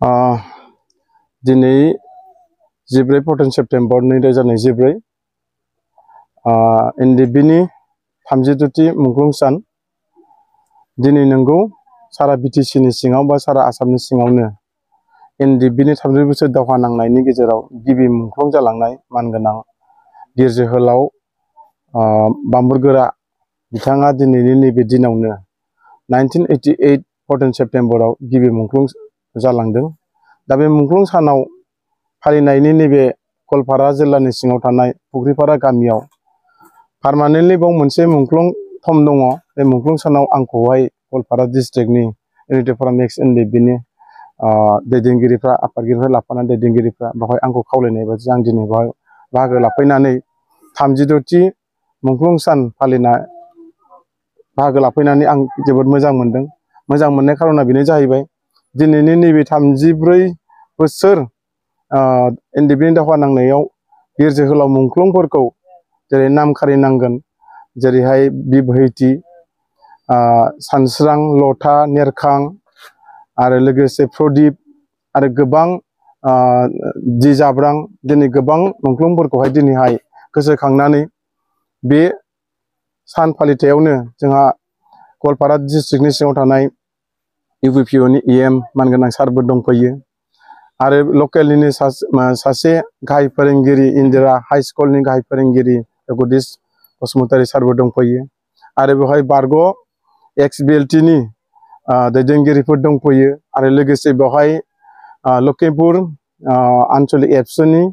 दिनै 14 सेप्तेम्बर 2024 एनडिबिनि 32थि मुंख्लं सान दिनै नंगौ सारा बिटिसिनि सिङाव बा सारा आसामनि सिङावनो एनडिबिनि 30 बोसोर दावहा नांनायनि गेजेराव गिबि मुंख्लं जालांनाय मानगोनां बिर जोहोलाव बाम्बुरगोरा बिथाङा दिनैनि नैबे दिनावनो 1988 14 सेप्तेम्बराव गिबि मुंख्लं जालांदों। दा बे मुंख्लं सानाव फालिनायनि नैबे गवालपारा जिल्लानि सिङाव थानाय फुख्रिपारा गामियाव पार्मानेन्टलि बाव मोनसे मुंख्लं थम दङ। बे मुंख्लं सानाव आंखौहाय गवालपारा डिस्ट्रिक्टनि इउनिटि फराम एक्स एनडिबिनि दैदेनगिरिफ्रा आफादगिरिफ्रा लाफानानै दैदेनगिरिफ्रा बेवहाय आंखौ खावलायनाय बायदि आं दिनै बेवहाय बाहागो लाफैनानै 32थि मुंख्लं सान फालिना बाहागो लाफैनानै आं जोबोद मोजां मोनदों। मोजां मोननाय खारना बेनो जाहैबाय दिनैनि नैबे 34 बोसोर एनडिबिनि दावहा नांनायाव बिर जोहोलाव मुंख्लंफोरखौ जेरै नाम खारिनांगोन जेरैहाय बिबहैथि सानस्रां लथा नेरखां आरो लोगोसे प्रदीप आरो गोबां दि जाब्रां दिनै गोबां मुंख्लंफोरखौहाय दिनैहाय गोसोखांनानै बे सान फालिथायावनो जोंहा गवालपारा डिस्ट्रिक्टनि सिङाव थानाय इउपिपिअनि इएम मानगोनां सारबो दंफैयो आरो लकेलनिनो सासे गाहाय फोरोंगिरि इन्दिरा हाई स्कुलनि गाहाय फोरोंगिरि जगदीश बसुमतारी सारबो दंफैयो आरो बेवहाय बारग' एक्स बिएलटिनि दैदेनगिरिफोर दंफैयो आरो लोगोसे बेवहाय लखिमपुर आन्चलिक एबसुनि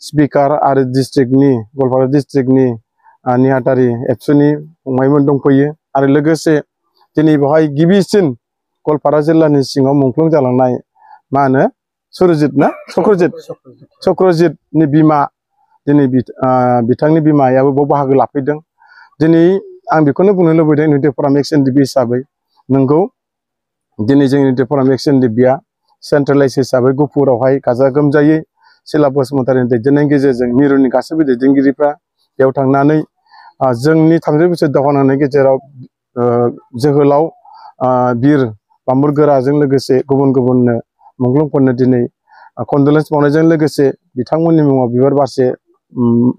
स्पिकार आरो डिस्ट्रिक्टनि गवालपारा डिस्ट्रिक्टनि नेहाथारि एबसुनि फंबायमोन दंफैयो आरो लोगोसे दिनै बेवहाय गिबिसिन गवालपारा जिल्लानि सिङाव मुंख्लं जालांनाय मा होनो चक्रजितनि बिमा दिनै बिथांनि बिमायाबो बाव बाहागो लाफैदों। दिनै आं बेखौनो बुंनो लुबैदों इउनिटि फराम एक्स एनडिबि हिसाबै नंगौ दिनै जोंनि इउनिटि फराम एक्स एनडिबिया सेन्ट्रेलाइज हिसाबै गुफुरावहाय गाजा गोमजायै सिला बसुमतारीनि दैदेननायनि गेजेरजों मिरुनि गासैबो दैदेनगिरिफ्रा बेयाव थांनानै जोंनि 30 बोसोर दावहा नांनायनि गेजेराव जोहोलाव बिर बाम्बुरगोराजों लोगोसे गुबुन गुबुननो मुंख्लंफोरनो दिनै कन्डलेन्स बावनायजों लोगोसे बिथांमोननि मुङाव बिबार बारसे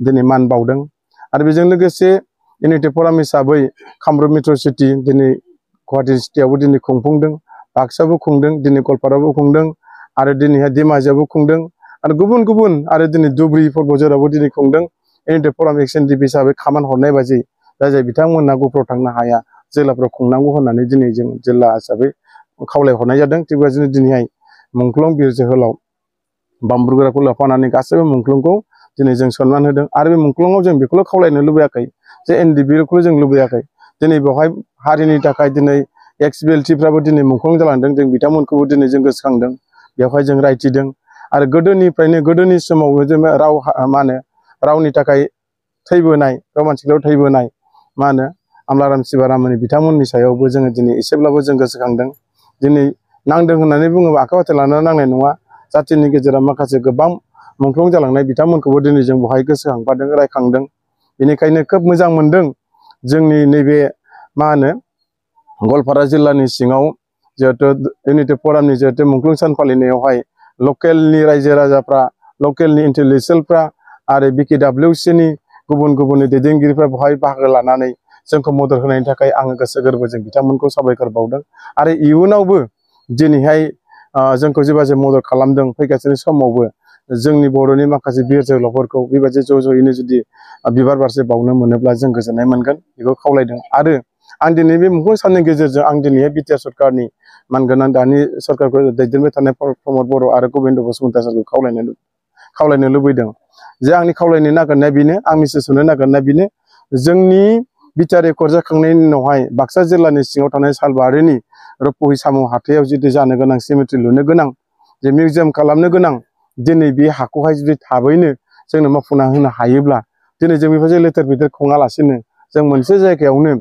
दिनै मान बावदों आरो बेजों लोगोसे इउनिटि फराम हिसाबै कामरुप मेट्र' सिटि दिनै गुवाहाटि सिटियावबो दिनै खुंफुंदों, बाक्साबो खुंदों, दिनै गवालपाराबो खुंदों आरो दिनैहाय धेमाजियावबो खुंदों आरो गुबुन गुबुन आरो दिनै धुबुरी जेरावबो दिनै खुंदों। इउनिटि फराम एक्स एनडिबि हिसाबै खामान हरनाय बायदि जाय बिथांमोना गुफुराव थांनो हाया जिल्लाफ्राव खुंनांगौ होननानै दिनै जों जिल्ला हिसाबै खावलायहरनाय जादों। थिग बेबायदिनो दिनैहाय मुंख्लं बिर जोहोलाव बाम्बुरगोराखौ लाफानानै गासैबो मुंख्लंखौ दिनै जों सनमान होदों आरो बे मुंख्लंआव जों बेखौल' खावलायनो लुबैयाखै जे एनडिबिखौल' जों लुबैयाखै दिनै बेवहाय हारिनि थाखाय दिनै एक्स बिएलटिफ्राबो दिनै मुंख्लं जालांदों। जों बिथांमोनखौबो दिनै जों गोसोखांदों, बेवहाय जों रायथिदों आरो गोदोनिफ्रायनो गोदोनि समाव जों रावनि थाखाय थैबोनाय राव मानसिफ्राव थैबोनाय मा होनो आमलाराम सिभारामनि बिथांमोननि सायावबो जोङो दिनै एसेब्लाबो जों गोसोखांदों। दिनै नांदों होननानै बुङोबा आखाइ फाथि लानानै नांनाय नङा। जाथिनि गेजेराव माखासे गोबां मुंख्लं जालांनाय बिथांमोनखौबो दिनै जों बेवहाय गोसोखांफादों रायखांदों। बेनिखायनो खोब मोजां मोनदों जोंनि नैबे मा होनो गवालपारा जिल्लानि सिङाव जिहेथु इउनिटि फरामनि जिहेथु मुंख्लं सान फालिनायावहाय लकेलनि रायजो राजाफ्रा लकेलनि इन्टेलेक्सुयेलफ्रा आरो बिकेडब्लिउसिनि गुबुन गुबुननि दैदेनगिरिफ्रा बेवहाय बाहागो लानानै जोंखौ मदद होनायनि थाखाय आङो गोसो गोरबोजों बिथांमोनखौ साबायखर बावदों आरो इयुनावबो दिनैहाय जोंखौ जेब्ला मदद खालामदों फैगासिनो समावबो जोंनि बर'नि माखासे बिर जोहोलावफोरखौ बेबायदि ज' ज'यैनो जुदि बिबार बारसे बावनो मोनोब्ला जों गोजोननाय मोनगोन बेखौ खावलायदों। आरो आं दिनै बे मुंख्लं साननि गेजेरजों आं दिनैहाय बिटिआर सरकारनि मानगोनां दानि सरकारखौ दैदेनबाय थानाय प्रमद बर' आरो गबिन्द बसुमतारी सारखौ खावलायनो लुबैदों जे आंनि खावलायनो नागिरनाया बेनो, आं मेसेज होनो नागिरनाया बेनो, जोंनि बिटिआर एकर्ड जाखांनायनि उनावहाय बाक्सा जिल्लानि सिङाव थानाय सालबारिनि रुपहि साम' हाथायाव जुदि जानो गोनां सिमेट्रि लुनो गोनां जे मिउजियाम खालामनो गोनां दिनै बे हाखौहाय जुदि थाबैनो जोंनो मावफुंना होनो हायोब्ला दिनै जों बेफोरजों लेथेर फेथेर खुङालासिनो जों मोनसे जायगायावनो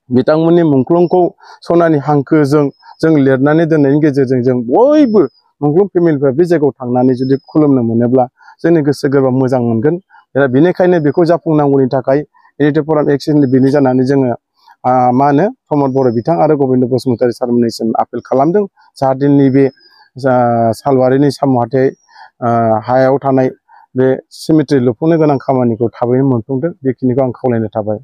बिथांमोननि मुंख्लंखौ सनानि हांखोजों जों लिरनानै दोननायनि गेजेरजों जों बयबो मुंख्लं फेमिलिफ्रा बे जायगायाव थांनानै जुदि खुलुमनो मोनोब्ला जोंनि गोसो गोरबोआ मोजां मोनगोन। बेनिखायनो बेखौ जाफुंनांगौनि थाखाय इउनिटि फराम एक्स एनडिबिनि जानानै जोङो मा होनो प्रमद बर' बिथां आरो गबिन्द बसुमतारी सारमोननिसिम आपिल खालामदों जाहाथे नैबे सालबारिनि सामहाथाय हायाव थानाय बे सिमेट्रि लुफुंनो गोनां खामानिखौ थाबैनो मोनफुंदों बेखिनिखौ आं खावलायनो थाबाय।